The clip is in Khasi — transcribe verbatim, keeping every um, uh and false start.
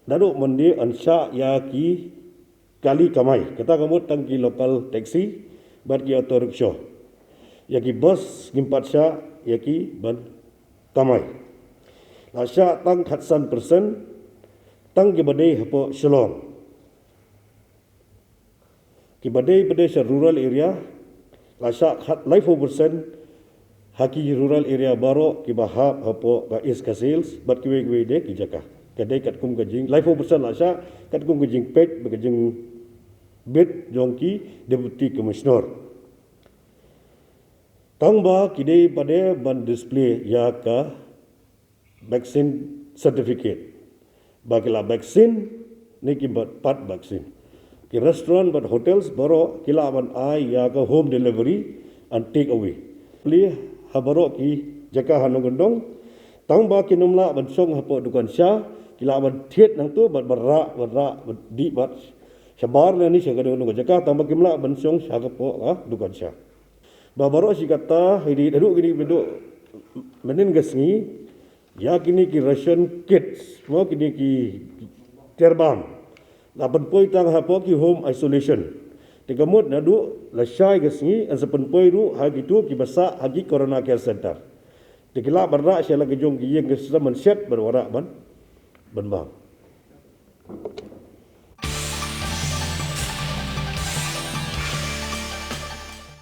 Naduh mynne yn shah ïa ki kali kamai. Kata ka mut tang ki local taxi bad ki auto rickshaw. Ïa ki bus ngim pat shah ïa ki ban kamai. La shah tang khatsan percent tang kiba dei hapoh Shillong. Kiba dei ba dei sha rural area la shah khat laiphew percent ha ki rural area baroh kiba hap hapoh ka East Khasi Hills bad kiwei kiwei de ki jaka. Ka dei katkum ka jing laiphew percent la shah katkum ka jingpeit bad ka jingbit jong ki Deputy Commissioner. Tang ba ki dei ba dei ban display ïa ka vaccine certificate ba ki la vaccine ne ki bad pat vaccine. Ki restaurant bad hotels baroh ki lah ban ai ïa ka home delivery and take away. Plie ha baroh ki jaka ha nongkyndong. Tang ba kin ym lah ban shong hapoh dukan sha, ki lah ban thied nangtu bad ban rah ban rah ban dih bad shabar lane sha ka dong ka jaka tang ba kim lah ban shong sha ka poh ka dukan sha. Ba baroh shi katta hi dei haduh kine ba dei mynnin ka sngi ïa kine ki ration kits mo kine ki terbam la pynpoi tang hapoh ki home isolation. Te ka mut naduh la shai ka sngi yn sa pynpoi ruh ha kitu kiba sah ha ki corona care center. Te ki lah ban rah sha la ka jong ki ïing ka sa man shet ban warah ban ban bam.